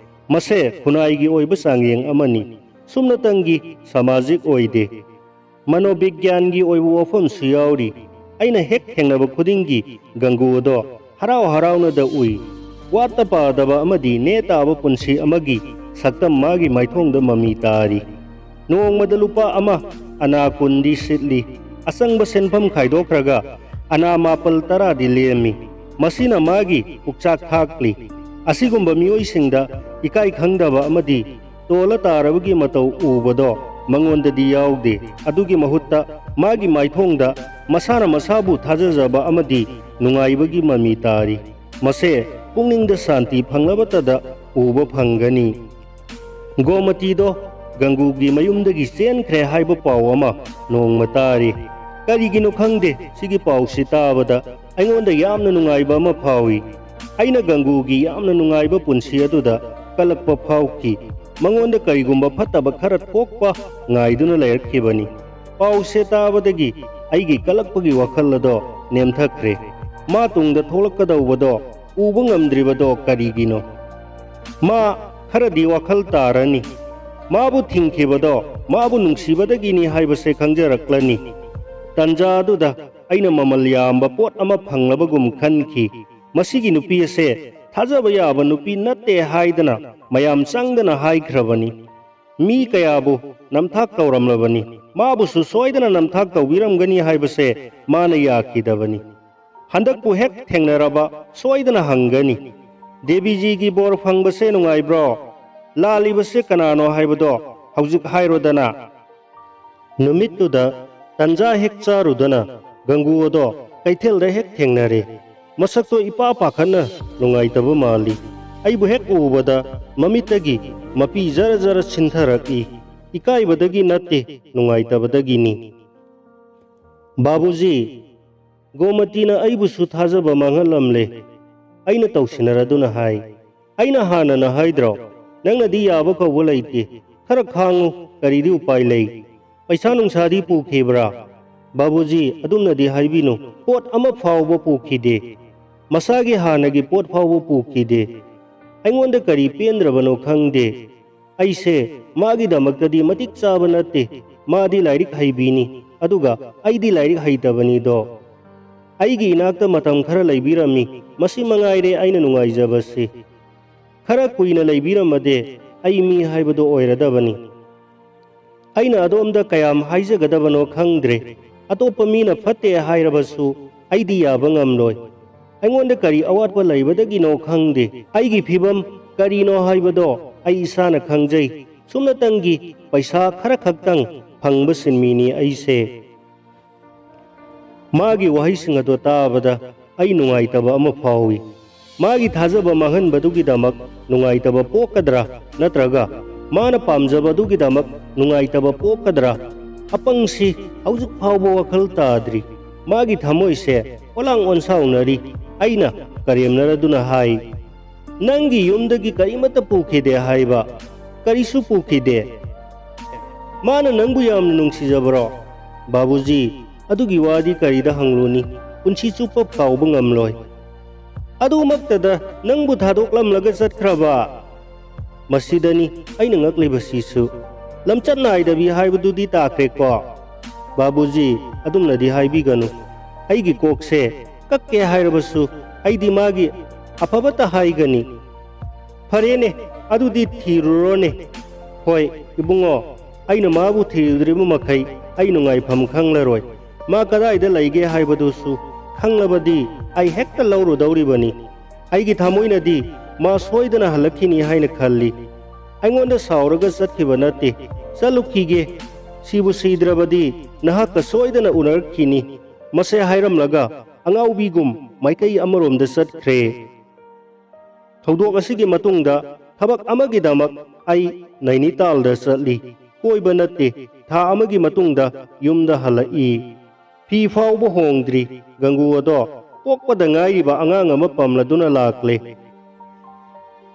ꯃꯁꯦ ꯈꯨꯟꯅꯥꯏꯒꯤ ꯑꯣꯏꯕ ꯆꯥꯡꯌꯦꯡ ꯑꯃꯅꯤ꯫ ꯁꯨꯞꯅꯇꯪꯒꯤ ꯁꯃꯥꯖꯤꯛ ꯑꯣꯏꯗꯦ꯫ ꯃꯅꯣꯕꯤꯒ꯭ꯌꯥꯟꯒꯤ ꯑꯣꯏꯕ ꯋꯥꯐꯝꯁꯨ ꯌꯥꯎꯔꯤ꯫ ꯑꯩꯅ ꯍꯦꯛ ꯊꯦꯡꯅꯕ ꯈꯨꯗꯤꯡꯒꯤ ꯒꯪꯒꯨ ꯑꯗꯣ ꯍꯔꯥꯎ ꯍꯔꯥꯎꯅꯗ ꯎꯏ꯫ ꯋꯥꯠꯇ ꯄꯥꯗꯕ ꯑꯃꯗꯤ ꯅꯦ ꯇꯥꯕ ꯄꯨꯟꯁꯤ ꯑꯃꯒꯤ ꯁꯛꯇꯝ ꯃꯥꯒꯤ ꯃꯥꯏꯊꯣꯡꯗ ꯃꯃꯤ ꯇꯥꯔꯤ꯫ ꯅꯣꯡꯃꯗ ꯂꯨꯄꯥ ꯑꯃ ꯑꯅꯥ ꯀꯨꯟꯗꯤ ꯁꯤꯠꯂꯤ꯫ ꯑꯆꯪꯕ ꯁꯦꯟꯐꯝ ꯈꯥꯏꯗꯣꯛꯈ꯭ꯔꯒ ꯑꯅꯥ ꯃꯥꯄꯜ ꯇꯔꯥꯗꯤ ꯂꯦꯝꯃꯤ꯫ ꯃꯁꯤꯅ ꯃꯥꯒꯤ ꯄꯨꯛꯆꯥꯛ ꯊꯥꯛꯂꯤ꯫ ꯑꯁꯤꯒꯨꯝꯕ ꯃꯤꯑꯣꯏꯁꯤꯡꯗ ꯏꯀꯥꯏ ꯈꯪꯗꯕ ꯑꯃꯗꯤ ꯇꯣꯜꯂ ꯇꯥꯔꯕꯒꯤ ꯃꯇꯧ ꯎꯕꯗꯣ ꯃꯉꯣꯟꯗꯗꯤ ꯌꯥꯎꯗꯦ꯫ ꯑꯗꯨꯒꯤ ꯃꯍꯨꯠꯇ ꯃꯥꯒꯤ ꯃꯥꯏꯊꯣꯡꯗ ꯃꯁꯥꯅ ꯃꯁꯥꯕꯨ ꯊꯥꯖꯖꯕ ꯑꯃꯗꯤ ꯅꯨꯡꯉꯥꯏꯕꯒꯤ ꯃꯃꯤ ꯇꯥꯔꯤ꯫ ꯃꯁꯦ ꯄꯨꯛꯅꯤꯡꯗ ꯁꯥꯟꯇꯤ ꯐꯪꯂꯕꯇꯗ ꯎꯕ ꯐꯪꯒꯅꯤ꯫ ꯒꯣꯃꯇꯤꯗꯣ ꯒꯪꯒꯨꯒꯤ ꯃꯌꯨꯝꯗꯒꯤ ꯆꯦꯟꯈ꯭ꯔꯦ ꯍꯥꯏꯕ ꯄꯥꯎ ꯑꯃ ꯅꯣꯡꯃ ꯇꯥꯔꯤ꯫ ꯀꯔꯤꯒꯤꯅꯣ ꯈꯪꯗꯦ, ꯁꯤꯒꯤ ꯄꯥꯎꯁꯤ ꯇꯥꯕꯗ ꯑꯩꯉꯣꯟꯗ ꯌꯥꯝꯅ ꯅꯨꯡꯉꯥꯏꯕ ꯑꯃ ꯐꯥꯎꯏ꯫ ꯑꯩꯅ ꯒꯪꯒꯨꯒꯤ ꯌꯥꯝꯅ ꯅꯨꯡꯉꯥꯏꯕ ꯄꯨꯟꯁꯤ ꯑꯗꯨꯗ ꯀꯜꯂꯛꯄ ꯐꯥꯎꯈꯤ꯫ ꯃꯉꯣꯟꯗ ꯀꯔꯤꯒꯨꯝꯕ ꯐꯠꯇꯕ ꯈꯔ ꯊꯣꯛꯄ ꯉꯥꯏꯗꯨꯅ ꯂꯩꯔꯛꯈꯤꯕꯅꯤ꯫ ꯄꯥꯎꯁꯦ ꯇꯥꯕꯗꯒꯤ ꯑꯩꯒꯤ ꯀꯜꯂꯛꯄꯒꯤ ꯋꯥꯈꯜ ꯑꯗꯣ ꯅꯦꯝꯊꯈ꯭ꯔꯦ꯫ ꯃꯥ ꯇꯨꯡꯗ ꯊꯣꯛꯂꯛꯀꯗꯧꯕꯗꯣ ꯎꯕ ꯉꯝꯗ꯭ꯔꯤꯕꯗꯣ ꯀꯔꯤꯒꯤꯅꯣ? ꯃꯥ ꯈꯔꯗꯤ ꯋꯥꯈꯜ ꯇꯥꯔꯅꯤ꯫ ꯃꯥꯕꯨ ꯊꯤꯡꯈꯤꯕꯗꯣ ꯃꯥꯕꯨ ꯅꯨꯡꯁꯤꯕꯗꯒꯤꯅꯤ ꯍꯥꯏꯕꯁꯦ ꯈꯪꯖꯔꯛꯂꯅꯤ꯫ ꯇꯟꯖꯥ ꯑꯗꯨꯗ ꯑꯩꯅ ꯃꯃꯜ ꯌꯥꯝꯕ ꯄꯣꯠ ꯑꯃ ꯐꯪꯂꯕꯒꯨꯝ ꯈꯟꯈꯤ꯫ ꯃꯁꯤꯒꯤ ꯅꯨꯄꯤ ꯑꯁꯦ ꯊꯥꯖꯕ ꯌꯥꯕ ꯅꯨꯄꯤ ꯅꯠꯇꯦ ꯍꯥꯏꯗꯅ ꯃꯌꯥꯝ ꯆꯪꯗꯅ ꯍꯥꯏꯈ꯭ꯔꯕꯅꯤ꯫ ꯃꯤ ꯀꯌꯥꯕꯨ ꯅꯝꯊꯥꯛ ꯇꯧꯔꯝꯂꯕꯅꯤ꯫ ꯃꯥꯕꯨꯁꯨ ꯁꯣꯏꯗꯅ ꯅꯝꯊꯥꯛ ꯇꯧꯕꯤꯔꯝꯒꯅꯤ ꯍꯥꯏꯕꯁꯦ ꯃꯥꯅ ꯌꯥꯈꯤꯗꯕꯅꯤ꯫ ꯍꯟꯗꯛꯄꯨ ꯍꯦꯛ ꯊꯦꯡꯅꯔꯕ ꯁꯣꯏꯗꯅ ꯍꯪꯒꯅꯤ, "ꯗꯦꯕꯤꯖꯤꯒꯤ ꯕꯣꯔ ꯐꯪꯕꯁꯦ ꯅꯨꯡꯉꯥꯏꯕ꯭ꯔꯣ? ꯂꯥꯜꯂꯤꯕꯁꯦ ꯀꯅꯥꯅꯣ ꯍꯥꯏꯕꯗꯣ ꯍꯧꯖꯤꯛ ꯍꯥꯏꯔꯣꯗꯅ?" ꯅꯨꯃꯤꯠꯇꯨꯗ ꯇꯟꯖꯥ ꯍꯦꯛ ꯆꯥꯔꯨꯗꯅ ꯒꯪꯒꯨ ꯑꯗꯣ ꯀꯩꯊꯦꯜꯗ ꯍꯦꯛ ꯊꯦꯡꯅꯔꯦ꯫ ꯃꯁꯛꯇꯣ ꯏꯄꯥ ꯄꯥꯈꯠꯅ ꯅꯨꯡꯉꯥꯏꯇꯕ ꯃꯥꯜꯂꯤ꯫ ꯑꯩꯕꯨ ꯍꯦꯛ ꯎꯕꯗ ꯃꯃꯤꯠꯇꯒꯤ ꯃꯄꯤ ꯖꯔ ꯖꯔ ꯁꯤꯟꯊꯔꯛꯏ꯫ ꯏꯀꯥꯏꯕꯗꯒꯤ ꯅꯠꯇꯦ, ꯅꯨꯡꯉꯥꯏꯇꯕꯗꯒꯤꯅꯤ꯫ "ꯕꯥꯕꯨꯖꯤ, ꯒꯣꯃꯇꯤꯅ ꯑꯩꯕꯨꯁꯨ ꯊꯥꯖꯕ ꯃꯥꯡꯍꯜꯂꯝꯂꯦ," ꯑꯩꯅ ꯇꯧꯁꯤꯟꯅꯔꯗꯨꯅ ꯍꯥꯏ꯫ "ꯑꯩꯅ ꯍꯥꯟꯅꯅ ꯍꯥꯏꯗ꯭ꯔꯣ? ꯅꯪꯅꯗꯤ ꯌꯥꯕ ꯀꯧꯕ ꯂꯩꯇꯦ꯫ ꯈꯔ ꯈꯥꯡꯉꯨ, ꯀꯔꯤꯗꯤ ꯎꯄꯥꯏ ꯂꯩ? ꯄꯩꯁꯥ ꯅꯨꯡꯁꯥꯗꯤ ꯄꯨꯈꯤꯕ꯭ꯔꯥ?" "ꯕꯥꯕꯨꯖꯤ, ꯑꯗꯨꯝꯅꯗꯤ ꯍꯥꯏꯕꯤꯅꯨ꯫ ꯄꯣꯠ ꯑꯃ ꯐꯥꯎꯕ ꯄꯨꯈꯤꯗꯦ꯫ ꯃꯁꯥꯒꯤ ꯍꯥꯟꯅꯒꯤ ꯄꯣꯠ ꯐꯥꯎꯕ ꯄꯨꯈꯤꯗꯦ꯫ ꯑꯩꯉꯣꯟꯗ ꯀꯔꯤ ꯄꯦꯟꯗ꯭ꯔꯕꯅꯣ ꯈꯪꯗꯦ꯫ ꯑꯩꯁꯦ ꯃꯥꯒꯤꯗꯃꯛꯇꯗꯤ ꯃꯇꯤꯛ ꯆꯥꯕ ꯅꯠꯇꯦ꯫ ꯃꯥꯗꯤ ꯂꯥꯏꯔꯤꯛ ꯍꯩꯕꯤꯅꯤ, ꯑꯗꯨꯒ ꯑꯩꯗꯤ ꯂꯥꯏꯔꯤꯛ ꯍꯩꯇꯕꯅꯤꯗꯣ꯫ ꯑꯩꯒꯤ ꯏꯅꯥꯛꯇ ꯃꯇꯝ ꯈꯔ ꯂꯩꯕꯤꯔꯝꯃꯤ, ꯃꯁꯤ ꯃꯉꯥꯏꯔꯦ ꯑꯩꯅ ꯅꯨꯡꯉꯥꯏꯖꯕꯁꯤ꯫ ꯈꯔ ꯀꯨꯏꯅ ꯂꯩꯕꯤꯔꯝꯃꯗꯤ ꯑꯩ ꯃꯤ ꯍꯥꯏꯕꯗꯨ ꯑꯣꯏꯔꯗꯕꯅꯤ꯫ ꯑꯩꯅ ꯑꯗꯣꯝꯗ ꯀꯌꯥꯝ ꯍꯥꯏꯖꯒꯗꯕꯅꯣ ꯈꯪꯗ꯭ꯔꯦ꯫ ꯑꯇꯣꯞꯄ ꯃꯤꯅ ꯐꯠꯇꯦ ꯍꯥꯏꯔꯕꯁꯨ ꯑꯩꯗꯤ ꯌꯥꯕ ꯉꯝꯂꯣꯏ꯫ ꯑꯩꯉꯣꯟꯗ ꯀꯔꯤ ꯑꯋꯥꯠꯄ ꯂꯩꯕꯗꯒꯤꯅꯣ ꯈꯪꯗꯦ꯫ ꯑꯩꯒꯤ ꯐꯤꯕꯝ ꯀꯔꯤꯅꯣ ꯍꯥꯏꯕꯗꯣ ꯑꯩ ꯏꯁꯥꯅ ꯈꯪꯖꯩ꯫ ꯁꯨꯞꯅꯇꯪꯒꯤ ꯄꯩꯁꯥ ꯈꯔ ꯈꯛꯇꯪ ꯐꯪꯕ ꯁꯤꯟꯃꯤꯅꯤ ꯑꯩꯁꯦ꯫ ꯃꯥꯒꯤ ꯋꯥꯍꯩꯁꯤꯡ ꯑꯗꯨ ꯇꯥꯕꯗ ꯑꯩ ꯅꯨꯡꯉꯥꯏꯇꯕ ꯑꯃ ꯐꯥꯎꯏ꯫ ꯃꯥꯒꯤ ꯊꯥꯖꯕ ꯃꯥꯡꯍꯟꯕꯗꯨꯒꯤꯗꯃꯛ ꯅꯨꯡꯉꯥꯏꯇꯕ ꯄꯣꯛꯀꯗ꯭ꯔꯥ, ꯅꯠꯇ꯭ꯔꯒ ꯃꯥꯅ ꯄꯥꯝꯖꯕꯗꯨꯒꯤꯗꯃꯛ ꯅꯨꯡꯉꯥꯏꯇꯕ ꯄꯣꯛꯀꯗ꯭ꯔꯥ? ꯑꯄꯪꯁꯤ ꯍꯧꯖꯤꯛ ꯐꯥꯎꯕ ꯋꯥꯈꯜ ꯇꯥꯗ꯭ꯔꯤ꯫ ꯃꯥꯒꯤ ꯊꯃꯣꯏꯁꯦ ꯑꯣꯂꯥꯡ ꯑꯣꯟꯁꯥꯎꯅꯔꯤ꯫ ꯑꯩꯅ ꯀꯔꯦꯝꯅꯔꯗꯨꯅ ꯍꯥꯏ, "ꯅꯪꯒꯤ ꯌꯨꯝꯗꯒꯤ ꯀꯔꯤꯃꯠꯇ ꯄꯨꯈꯤꯗꯦ ꯍꯥꯏꯕ? ꯀꯔꯤꯁꯨ ꯄꯨꯈꯤꯗꯦ? ꯃꯥꯅ ꯅꯪꯕꯨ ꯌꯥꯝꯅ ꯅꯨꯡꯁꯤꯖꯕ꯭ꯔꯣ?" "ꯕꯥꯕꯨꯖꯤ, ꯑꯗꯨꯒꯤ ꯋꯥꯗꯤ ꯀꯔꯤꯗ ꯍꯪꯂꯨꯅꯤ? ꯄꯨꯟꯁꯤ ꯆꯨꯞꯄ ꯀꯥꯎꯕ ꯉꯝꯂꯣꯏ꯫ ꯑꯗꯨꯃꯛꯇꯗ ꯅꯪꯕꯨ ꯊꯥꯗꯣꯛꯂꯝꯂꯒ ꯆꯠꯈ꯭ꯔꯕ?" ꯃꯁꯤꯗꯅꯤ ꯑꯩꯅ ꯉꯛꯂꯤꯕꯁꯤꯁꯨ꯫ "ꯂꯝꯆꯠ ꯅꯥꯏꯗꯕꯤ ꯍꯥꯏꯕꯗꯨꯗꯤ ꯇꯥꯈ꯭ꯔꯦꯀꯣ?" "ꯕꯥꯕꯨꯖꯤ, ꯑꯗꯨꯝꯅꯗꯤ ꯍꯥꯏꯕꯤꯒꯅꯨ꯫ ꯑꯩꯒꯤ ꯀꯣꯛꯁꯦ ꯀꯛꯀꯦ ꯍꯥꯏꯔꯕꯁꯨ ꯑꯩꯗꯤ ꯃꯥꯒꯤ ꯑꯐꯕꯇ ꯍꯥꯏꯒꯅꯤ꯫" "ꯐꯔꯦꯅꯦ, ꯑꯗꯨꯗꯤ ꯊꯤꯔꯨꯔꯣꯅꯦ꯫" "ꯍꯣꯏ, ꯏꯕꯨꯡꯉꯣ, ꯑꯩꯅ ꯃꯥꯕꯨ ꯊꯤꯔꯨꯗ꯭ꯔꯤꯕ ꯃꯈꯩ ꯑꯩ ꯅꯨꯡꯉꯥꯏꯐꯝ ꯈꯪꯂꯔꯣꯏ꯫ ꯃꯥ ꯀꯗꯥꯏꯗ ꯂꯩꯒꯦ ꯍꯥꯏꯕꯗꯨꯁꯨ ꯈꯪꯂꯕꯗꯤ ꯑꯩ ꯍꯦꯛꯇ ꯂꯧꯔꯨꯗꯧꯔꯤꯕꯅꯤ꯫ ꯑꯩꯒꯤ ꯊꯃꯣꯏꯅꯗꯤ ꯃꯥ ꯁꯣꯏꯗꯅ ꯍꯜꯂꯛꯈꯤꯅꯤ ꯍꯥꯏꯅ ꯈꯜꯂꯤ꯫ ꯑꯩꯉꯣꯟꯗ ꯁꯥꯎꯔꯒ ꯆꯠꯈꯤꯕ ꯅꯠꯇꯦ꯫ ꯆꯠꯂꯨꯈꯤꯒꯦ꯫ ꯁꯤꯕꯨ ꯁꯤꯗ꯭ꯔꯕꯗꯤ ꯅꯍꯥꯛꯀ ꯁꯣꯏꯗꯅ ꯎꯅꯔꯛꯈꯤꯅꯤ꯫" ꯃꯁꯦ ꯍꯥꯏꯔꯝꯂꯒ ꯑꯉꯥꯎꯕꯤꯒꯨꯝ ꯃꯥꯏꯀꯩ ꯑꯃꯔꯣꯝꯗ ꯆꯠꯈ꯭ꯔꯦ꯫ ꯊꯧꯗꯣꯛ ꯑꯁꯤꯒꯤ ꯃꯇꯨꯡꯗ ꯊꯕꯛ ꯑꯃꯒꯤꯗꯃꯛ ꯑꯩ ꯅꯩꯅꯤꯇꯥꯜꯗ ꯆꯠꯂꯤ꯫ ꯀꯣꯏꯕ ꯅꯠꯇꯦ, ꯊꯥ ꯑꯃꯒꯤ ꯃꯇꯨꯡꯗ ꯌꯨꯝꯗ ꯍꯜꯂꯛꯏ꯫ ꯐꯤ ꯐꯥꯎꯕ ꯍꯣꯡꯗ꯭ꯔꯤ, ꯒꯪꯒꯨ ꯑꯗꯣ ꯄꯣꯛꯄꯗ ꯉꯥꯏꯔꯤꯕ ꯑꯉꯥꯡ ꯑꯃ ꯄꯝꯂꯗꯨꯅ ꯂꯥꯛꯂꯦ꯫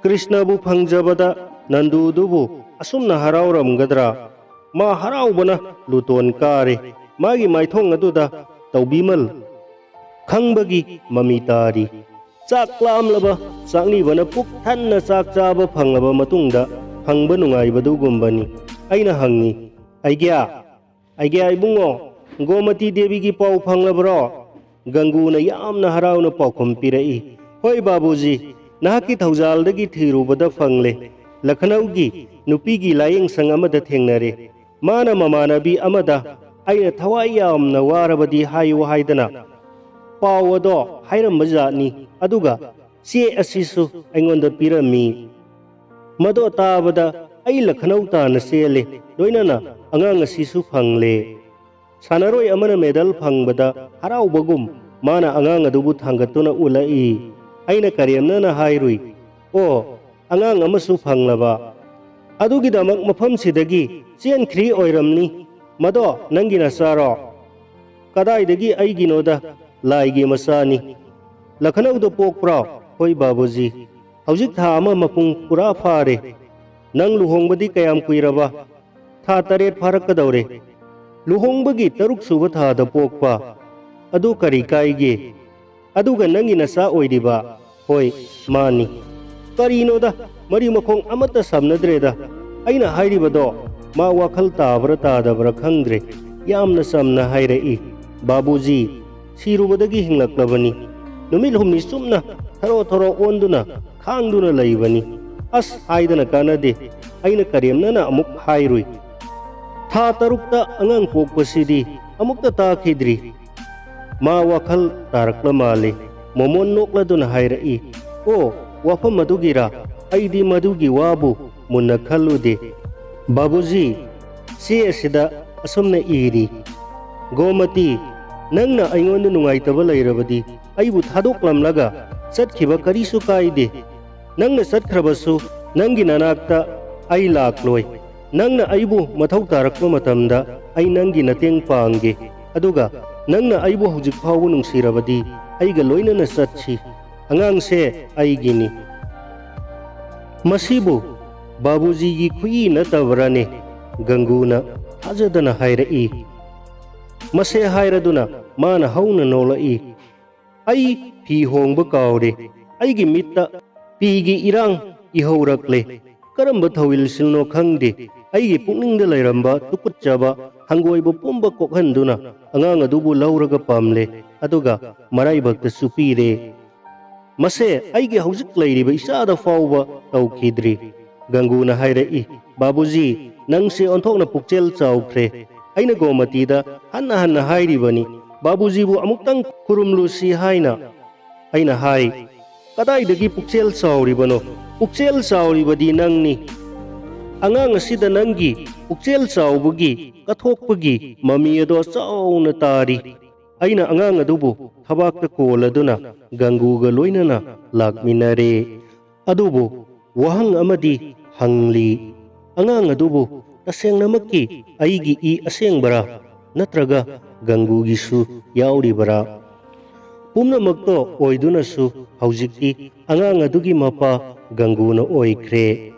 ꯀ꯭ꯔꯤꯁꯅꯕꯨ ꯐꯪꯖꯕꯗ ꯅꯟꯗꯨꯗꯨꯕꯨ ꯑꯁꯨꯝꯅ ꯍꯔꯥꯎꯔꯝꯒꯗ꯭ꯔꯥ? ꯃꯥ ꯍꯔꯥꯎꯕꯅ ꯂꯨꯇꯣꯟ ꯀꯥꯔꯦ꯫ ꯃꯥꯒꯤ ꯃꯥꯏꯊꯣꯡ ꯑꯗꯨꯗ ꯇꯧꯕꯤꯃꯜ ꯈꯪꯕꯒꯤ ꯃꯃꯤ ꯇꯥꯔꯤ꯫ ꯆꯥꯛ ꯂꯥꯝꯂꯕ ꯆꯥꯛꯅꯤꯕꯅ ꯄꯨꯛ ꯊꯟꯅ ꯆꯥꯛ ꯆꯥꯕ ꯐꯪꯂꯕ ꯃꯇꯨꯡꯗ ꯍꯪꯕ ꯅꯨꯡꯉꯥꯏꯕꯗꯨꯒꯨꯝꯕꯅꯤ꯫ ꯑꯩꯅ ꯍꯪꯉꯤ, "ꯑꯩꯒ꯭ꯌꯥ, ꯑꯩꯒ꯭ꯌꯥ ꯏꯕꯨꯡꯉꯣ, ꯒꯣꯃꯇꯤ ꯗꯦꯕꯤꯒꯤ ꯄꯥꯎ ꯐꯪꯂꯕ꯭ꯔꯣ?" ꯒꯪꯒꯨꯅ ꯌꯥꯝꯅ ꯍꯔꯥꯎꯅ ꯄꯥꯎꯈꯨꯝ ꯄꯤꯔꯛꯏ, "ꯍꯣꯏ ꯕꯥꯕꯨꯖꯤ, ꯅꯍꯥꯛꯀꯤ ꯊꯧꯖꯥꯜꯗꯒꯤ ꯊꯤꯔꯨꯕꯗ ꯐꯪꯂꯦ꯫ ꯂꯈꯅꯧꯒꯤ ꯅꯨꯄꯤꯒꯤ ꯂꯥꯌꯦꯡꯁꯪ ꯑꯃꯗ ꯊꯦꯡꯅꯔꯦ꯫ ꯃꯥꯅ ꯃꯃꯥꯟꯅꯕꯤ ꯑꯃꯗ ꯑꯩꯅ ꯊꯋꯥꯏ ꯌꯥꯝꯅ ꯋꯥꯔꯕꯗꯤ ꯍꯥꯏꯌꯨ ꯍꯥꯏꯗꯅ ꯄꯥꯎ ꯑꯗꯣ ꯍꯥꯏꯔꯝꯕ ꯖꯥꯠꯅꯤ꯫ ꯑꯗꯨꯒ ꯆꯦ ꯑꯁꯤꯁꯨ ꯑꯩꯉꯣꯟꯗ ꯄꯤꯔꯝꯃꯤ꯫ ꯃꯗꯣ ꯇꯥꯕꯗ ꯑꯩ ꯂꯈꯅꯧ ꯇꯥꯟꯅ ꯆꯦꯜꯂꯦ, ꯂꯣꯏꯅꯅ ꯑꯉꯥꯡ ꯑꯁꯤꯁꯨ ꯐꯪꯂꯦ꯫" ꯁꯥꯟꯅꯔꯣꯏ ꯑꯃꯅ ꯃꯦꯗꯜ ꯐꯪꯕꯗ ꯍꯔꯥꯎꯕꯒꯨꯝ ꯃꯥꯅ ꯑꯉꯥꯡ ꯑꯗꯨꯕꯨ ꯊꯥꯡꯒꯠꯇꯨꯅ ꯎꯠꯂꯛꯏ꯫ ꯑꯩꯅ ꯀꯔꯦꯝꯅꯅ ꯍꯥꯏꯔꯨꯏ, "ꯑꯣ, ꯑꯉꯥꯡ ꯑꯃꯁꯨ ꯐꯪꯂꯕ꯫ ꯑꯗꯨꯒꯤꯗꯃꯛ ꯃꯐꯝꯁꯤꯗꯒꯤ ꯆꯦꯟꯈ꯭ꯔꯤ ꯑꯣꯏꯔꯝꯅꯤ꯫ ꯃꯗꯣ ꯅꯪꯒꯤ ꯅꯆꯥꯔꯣ?" "ꯀꯗꯥꯏꯗꯒꯤ ꯑꯩꯒꯤꯅꯣꯗ, ꯂꯥꯏꯒꯤ ꯃꯆꯥꯅꯤ꯫" "ꯂꯈꯅꯧꯗ ꯄꯣꯛꯄ꯭ꯔꯣ?" "ꯍꯣꯏ ꯕꯥꯕꯨꯖꯤ, ꯍꯧꯖꯤꯛ ꯊꯥ ꯑꯃ ꯃꯄꯨꯡ ꯄꯨꯔꯥ ꯐꯥꯔꯦ꯫" "ꯅꯪ ꯂꯨꯍꯣꯡꯕꯗꯤ ꯀꯌꯥꯝ ꯀꯨꯏꯔꯕ?" "ꯊꯥ ꯇꯔꯦꯠ ꯐꯥꯔꯛꯀꯗꯧꯔꯦ꯫" "ꯂꯨꯍꯣꯡꯕꯒꯤ ꯇꯔꯨꯛ ꯁꯨꯕ ꯊꯥꯗ ꯄꯣꯛꯄ꯫ ꯑꯗꯨ ꯀꯔꯤ ꯀꯥꯏꯒꯦ? ꯑꯗꯨꯒ ꯅꯪꯒꯤ ꯅꯆꯥ ꯑꯣꯏꯔꯤꯕ?" "ꯍꯣꯏ, ꯃꯥꯅꯤ꯫" "ꯀꯔꯤꯅꯣꯗ, ꯃꯔꯤ ꯃꯈꯣꯡ ꯑꯃꯠꯇ ꯁꯝꯅꯗ꯭ꯔꯦꯗ꯫" ꯑꯩꯅ ꯍꯥꯏꯔꯤꯕꯗꯣ ꯃꯥ ꯋꯥꯈꯜ ꯇꯥꯕ꯭ꯔꯥ ꯇꯥꯗꯕ꯭ꯔꯥ ꯈꯪꯗ꯭ꯔꯦ꯫ ꯌꯥꯝꯅ ꯆꯝꯅ ꯍꯥꯏꯔꯛꯏ, "ꯕꯥꯕꯨꯖꯤ, ꯁꯤꯔꯨꯕꯗꯒꯤ ꯍꯤꯡꯂꯛꯂꯕꯅꯤ꯫ ꯅꯨꯃꯤꯠ ꯍꯨꯝꯅꯤ ꯆꯨꯞꯅ ꯊꯔꯣ ꯊꯔꯣ ꯑꯣꯟꯗꯨꯅ ꯈꯥꯡꯗꯨꯅ ꯂꯩꯕꯅꯤ꯫ ꯑꯁ ꯍꯥꯏꯗꯅ ꯀꯥꯟꯅꯗꯦ꯫" ꯑꯩꯅ ꯀꯔꯦꯝꯅꯅ ꯑꯃꯨꯛ ꯍꯥꯏꯔꯨꯏ, "ꯊꯥ ꯇꯔꯨꯛꯇ ꯑꯉꯥꯡ ꯄꯣꯛꯄꯁꯤꯗꯤ ꯑꯃꯨꯛꯇ ꯇꯥꯈꯤꯗ꯭ꯔꯤ꯫" ꯃꯥ ꯋꯥꯈꯜ ꯇꯥꯔꯛꯂ ꯃꯥꯜꯂꯦ꯫ ꯃꯣꯃꯣꯟ ꯅꯣꯛꯂꯗꯨꯅ ꯍꯥꯏꯔꯛꯏ, "ꯑꯣ, ꯋꯥꯐꯝ ꯑꯗꯨꯒꯤꯔꯥ? ꯑꯩꯗꯤ ꯃꯗꯨꯒꯤ ꯋꯥꯕꯨ ꯃꯨꯟꯅ ꯈꯜꯂꯨꯗꯦ꯫" "ꯕꯥꯕꯨꯖꯤ, ꯆꯦ ꯑꯁꯤꯗ ꯑꯁꯨꯝꯅ ꯏꯔꯤ, 'ꯒꯣꯃꯇꯤ, ꯅꯪꯅ ꯑꯩꯉꯣꯟꯗ ꯅꯨꯡꯉꯥꯏꯇꯕ ꯂꯩꯔꯕꯗꯤ ꯑꯩꯕꯨ ꯊꯥꯗꯣꯛꯂꯝꯂꯒ ꯆꯠꯈꯤꯕ ꯀꯔꯤꯁꯨ ꯀꯥꯏꯗꯦ꯫ ꯅꯪꯅ ꯆꯠꯈ꯭ꯔꯕꯁꯨ ꯅꯪꯒꯤ ꯅꯅꯥꯛꯇ ꯑꯩ ꯂꯥꯛꯂꯣꯏ꯫ ꯅꯪꯅ ꯑꯩꯕꯨ ꯃꯊꯧ ꯇꯥꯔꯛꯄ ꯃꯇꯝꯗ ꯑꯩ ꯅꯪꯒꯤ ꯃꯇꯦꯡ ꯄꯥꯡꯒꯦ꯫ ꯑꯗꯨꯒ ꯅꯪꯅ ꯑꯩꯕꯨ ꯍꯧꯖꯤꯛ ꯐꯥꯎꯕ ꯅꯨꯡꯁꯤꯔꯕꯗꯤ ꯑꯩꯒ ꯂꯣꯏꯅꯅ ꯆꯠꯁꯤ꯫ ꯑꯉꯥꯡꯁꯦ ꯑꯩꯒꯤꯅꯤ꯫'" "ꯃꯁꯤꯕꯨ ꯕꯥꯕꯨꯖꯤꯒꯤ ꯈꯨꯏ ꯅꯠꯇꯕ꯭ꯔꯥꯅꯦ?" ꯒꯪꯒꯨꯅ ꯊꯥꯖꯗꯅ ꯍꯥꯏꯔꯛꯏ꯫ ꯃꯁꯦ ꯍꯥꯏꯔꯗꯨꯅ ꯃꯥꯅ ꯍꯧꯅ ꯅꯣꯛꯂꯛꯏ꯫ "ꯑꯩ ꯐꯤ ꯍꯣꯡꯕ ꯀꯥꯎꯔꯦ꯫ ꯑꯩꯒꯤ ꯃꯤꯠꯇ ꯐꯤꯒꯤ ꯏꯔꯥꯡ ꯏꯍꯧꯔꯛꯂꯦ꯫ ꯀꯔꯝꯕ ꯊꯧꯋꯤꯜꯁꯤꯜꯅꯣ ꯈꯪꯗꯦ, ꯑꯩꯒꯤ ꯄꯨꯛꯅꯤꯡꯗ ꯂꯩꯔꯝꯕ ꯇꯨꯀꯠꯆꯕ ꯍꯪꯒꯣꯏꯕ ꯄꯨꯝꯕ ꯀꯣꯛꯍꯟꯗꯨꯅ ꯑꯉꯥꯡ ꯑꯗꯨꯕꯨ ꯂꯧꯔꯒ ꯄꯝꯂꯦ, ꯑꯗꯨꯒ ꯃꯔꯥꯏꯕꯛꯇꯁꯨ ꯄꯤꯔꯦ꯫ ꯃꯁꯦ ꯑꯩꯒꯤ ꯍꯧꯖꯤꯛ ꯂꯩꯔꯤꯕ ꯏꯆꯥꯗ ꯐꯥꯎꯕ ꯇꯧꯈꯤꯗ꯭ꯔꯤ꯫ ꯒꯪꯒꯨꯅ ꯍꯥꯏꯔꯛꯏ, "ꯕꯥꯕꯨꯖꯤ, ꯅꯪꯁꯦ ꯑꯣꯟꯊꯣꯛꯅ ꯄꯨꯛꯆꯦꯜ ꯆꯥꯎꯈ꯭ꯔꯦ꯫ ꯑꯩꯅ ꯒꯣꯃꯇꯤꯗ ꯍꯟꯅ ꯍꯟꯅ ꯍꯥꯏꯔꯤꯕꯅꯤ, ꯕꯥꯕꯨꯖꯤꯕꯨ ꯑꯃꯨꯛꯇꯪ ꯈꯨꯔꯨꯝꯂꯨꯁꯤ ꯍꯥꯏꯅ꯫ ꯑꯩꯅ ꯍꯥꯏ, ꯀꯗꯥꯏꯗꯒꯤ ꯄꯨꯛꯆꯦꯜ ꯆꯥꯎꯔꯤꯕꯅꯣ? ꯄꯨꯛꯆꯦꯜ ꯆꯥꯎꯔꯤꯕꯗꯤ ꯅꯪꯅꯤ꯫ ꯑꯉꯥꯡ ꯑꯁꯤꯗ ꯅꯪꯒꯤ ꯄꯨꯛꯆꯦꯜ ꯆꯥꯎꯕꯒꯤ, ꯀꯠꯊꯣꯛꯄꯒꯤ ꯃꯃꯤ ꯑꯗꯣ ꯆꯥꯎꯅ ꯇꯥꯔꯤ꯫" ꯑꯩꯅ ꯑꯉꯥꯡ ꯑꯗꯨꯕꯨ ꯊꯕꯥꯛꯇ ꯀꯣꯜꯂꯗꯨꯅ ꯒꯪꯒꯨꯒ ꯂꯣꯏꯅꯅ ꯂꯥꯛꯃꯤꯟꯅꯔꯦ꯫ ꯑꯗꯨꯕꯨ ꯋꯥꯍꯪ ꯑꯃꯗꯤ ꯍꯪꯂꯤ, ꯑꯉꯥꯡ ꯑꯗꯨꯕꯨ ꯇꯁꯦꯡꯅꯃꯛꯀꯤ ꯑꯩꯒꯤ ꯏ ꯑꯁꯦꯡꯕꯔꯥ, ꯅꯠꯇ꯭ꯔꯒ ꯒꯪꯒꯨꯒꯤꯁꯨ ꯌꯥꯎꯔꯤꯕꯔꯥ? ꯄꯨꯝꯅꯃꯛꯇꯣ ꯑꯣꯏꯗꯨꯅꯁꯨ ꯍꯧꯖꯤꯛꯇꯤ ꯑꯉꯥꯡ ꯑꯗꯨꯒꯤ ꯃꯄꯥ ꯒꯪꯒꯨꯅ ꯑꯣꯏꯈ꯭ꯔꯦ꯫